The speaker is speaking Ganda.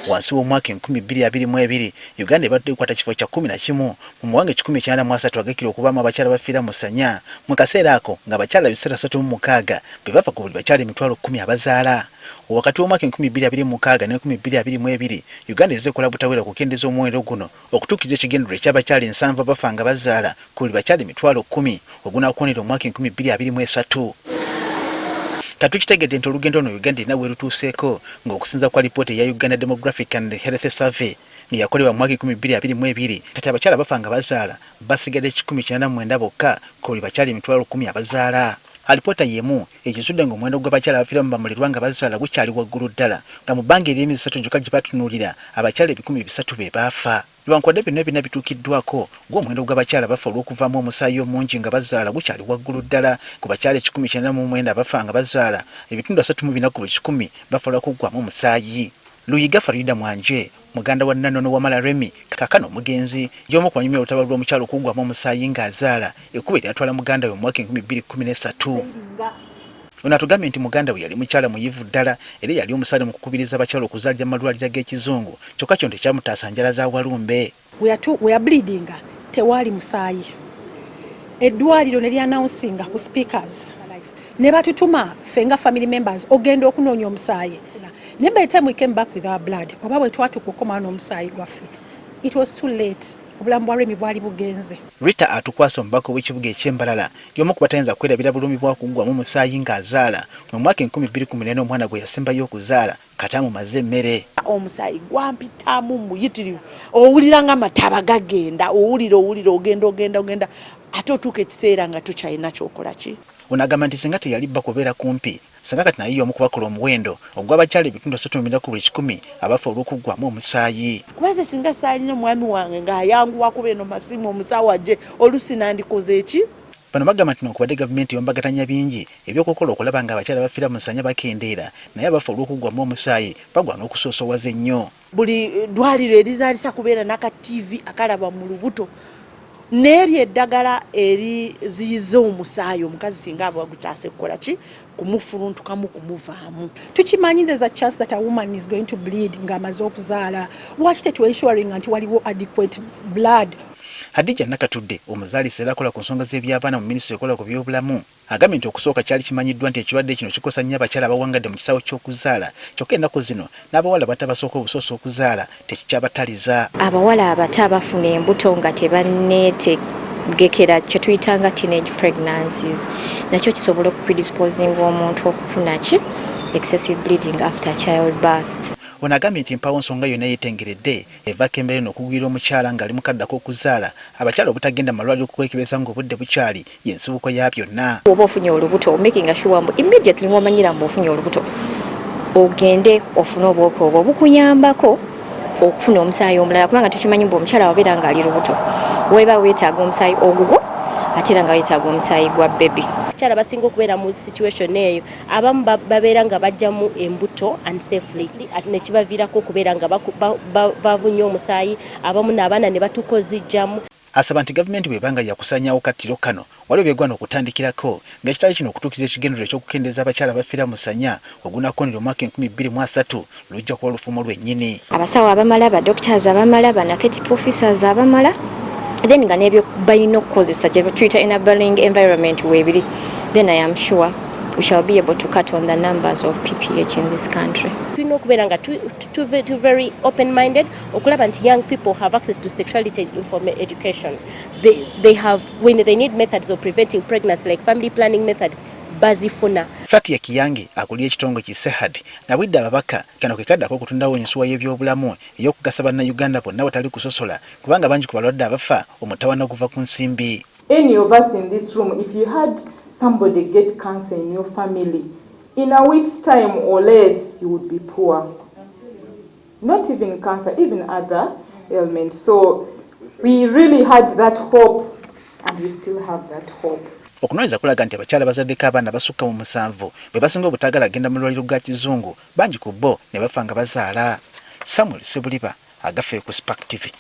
Wansi w'omwaka 2022, Uganda ebadde ekwata kifo kya 11 mu mawanga 183 agakira okubaamu abakyala bafiira mu ssanya. Mu kaseera ako ng'abakyala 336 be bafa ku buli bakyala 100,000 abazaala. Wakati w'omwaka 2026 ne 2022, Uganda ezze ekola butaweera okukendeeza omuwendo guno okutuukiriza ekigendererwa eky'abakyala 70 abafa nga bazaala ku buli bakyala 100,000 ogunaakoonera omwaka 2023. Kati tukitegedde nti olugendo luno Uganda erina werutuuseeko ng'okusinza kwa lipoota eya Uganda Demographic and Health Survey ng'eyakolebwa mu mwaka 2022, kati abakyala abafa nga bazaala basigadde 189 bokka ku buli bakyala 100,000 abazaala. Alipoota y'emu ekizudde ng'omuwendo gw'abakyala abafiira mu bamulirwa nga bazaala gukyali waggulu ddala, nga mu bbanga ery'emyezi 3 gyokka gye batunuulira, abakyala 300 be baafa. Newankubadde byonna byonna bituukiddwako, gwo omuwendo gw'abakyala abafa olw'okuvaamu omusaayi omungi nga bazaala gukyali waggulu ddala. Ku bakyala 199 abafa nga bazaala, 34% ku buli kikumi bafa lwa kuggwaamu musaayi. Luyiga Farida Mwanje, muganda wa Nanono Wamala Remmy, kaakano omugenzi, y'omu ku banyumya olutalo lw'omukyala okuggwaamu omusaayi ng'azaala, ekkubo eryatwala muganda we mu mwaka 2013. Ono atugambye nti muganda we yali mukyala muyivu ddala era eyali omusaale mu kukubiriza abakyala okuzaalira mu malwaliro ag'ekizungu, kyokka kino tekyamutaasa njala za walumbe. We are bleeding, tewaali musaayi. Eddwaliro ne lyanawunsinga ku speakers ne batutuma ffe nga family members ogenda okunoonya omusaayi, naye by the time we came back with our blood, oba bwe twatuuka okukomawo n'omusaayi gwaffe, it was too late. Obulamu bwa Remi bwali bugenze. Rita Atukwasa, omubaka ow'ekibuga eky'Embalala, y'omu ku batayinza kwerabira bulumi bwa kuggwamu musaayi ng'azaala mu mwaka 2014, omwana gwe yasembayo okuzaala kati amumaze emmere. Omusaayi gwampitamu muyitirivu, owulira nga amataba gagenda, owulira, owulira ogenda, ogenda, ogenda, ate otuuka ekiseera nga tokyalina kyokola ki. Ono agamba nti singa teyali bba kubeera kumpi, singa kati naye y'omu kubakola omuwendo ogw'abakyala 39% ku buli kikumi abafa olw'okuggwamu omusaayi. Kubaze singa saalina omwami wange ng'ayanguwa kuba eno masimu omusawo ajje, olusi nandikoze eki. Bano bagamba nti newankubadde gavumenti eyombagatanya bingi ebyokukola okulaba nga abakyala abafiira mu ssanya bakendeera, naye abafa olw'okuggwamu omusaayi bagwana okusoosowaza ennyo. Buli ddwaliro erizaalisa kubeera n'aka TV akalaba mu lubuto, n'eryo eddagala eriziyiza omusaayi omukazi singa aba gukyase kukola ki, kumufuluntukamu, kumuvaamu. Tukimanyi there's a chance that a woman is going to bleed ng'amaze okuzaala. Lwaki tetuensuringa nti waliwo adequate blood? Hadija Nakatudde, omuzaalisa era akola ku nsonga z'ebyabaana mu minisitule ekola ku byobulamu, agambye nti okusooka kyali kimanyiddwa nti ekirwadde kino kikosa nnyo abakyala abawangadde mu kisaawe ky'okuzaala, kyokka ennaku zino n'abawala abato abasooka obusoosi okuzaala tekikyabataliza. Abawala abato abafuna embuto nga tebanneetegekera, kye tuyitanga teenage pregnancies, nakyo kisobola okupredisposinga omuntu okufuna ki excessive bleeding after child birth. Ono agambye nti mpaawo nsonga yonna yeetengeredde evaako embeera eno okugwira omukyala ng'ali mu kadde ak'okuzaala. Abakyala obutagenda mu malwaliro okwekebeza ng'obudde bukyali y'ensibuko ya byonna. Oba ofunye olubuto, making sure mbu immediately womanyira mbu ofunye olubuto, ogende ofune obwoka obwo obukuyambako okufuna omusaayi omulala, kubanga tukimanyi mbu omukyala wabeera ng'ali lubuto weba weetaaga omusaayi ogugwo, ate era nga weetaaga omusaayi gwa baby. Abakyala basinga okubeera mu situation eyo, abamu babeera nga bajjamu embuto unsafely nekibaviirako okubeera nga bavunye omusaayi, abamu n'abaana ne batuuka ozijjamu. Asaba nti gavumenti bw'eba nga yakusaanyaawo kattiro kano, waliwo by'egwana okutandikirako ng'ekitali kino okutuukiriza ekigendererwa eky'okukendeeza abakyala abafiira mu ssanya ogunaakoonera omwaka 2030 lujja kuba lufumo lwennyini. Abasawo abamala, ba doctors abamala, ba anesthetic officers abamala, then nga n'ebyo balina okukozesa gye tuyita enabling environment weebiri, then I am sure we shall be able to cut on the numbers of PPH in this country. Tulina okubeera nga tu very open minded okulaba nti young people have access to sexuality informed education. They have, when they need methods of preventing pregnancy like family planning methods, bazifuna. Fatia Kiyange, akulira ekitongole ki CEHURD, abulidde ababaka kano ke kaddako okutundawo ensuwa y'ebyobulamu ey'okugasa bannayuganda bonna watali kusosola, kubanga bangi ku balwadde abafa omutawaana guva ku nsimbi. Any of us in this room, if you had somebody get cancer in your family, in a week's time or less, you would be poor. Not even cancer, even other ailments. So we really had that hope and we still have that hope. Okunoonyereza kulaga nti abakyala bazaddeko abaana basukka mu musanvu be basinga obutaagala genda mu lwaliro gwa kizungu, bangi ku bo ne bafa nga bazaala. Samuel Sebuliba, agafe ku Spark TV.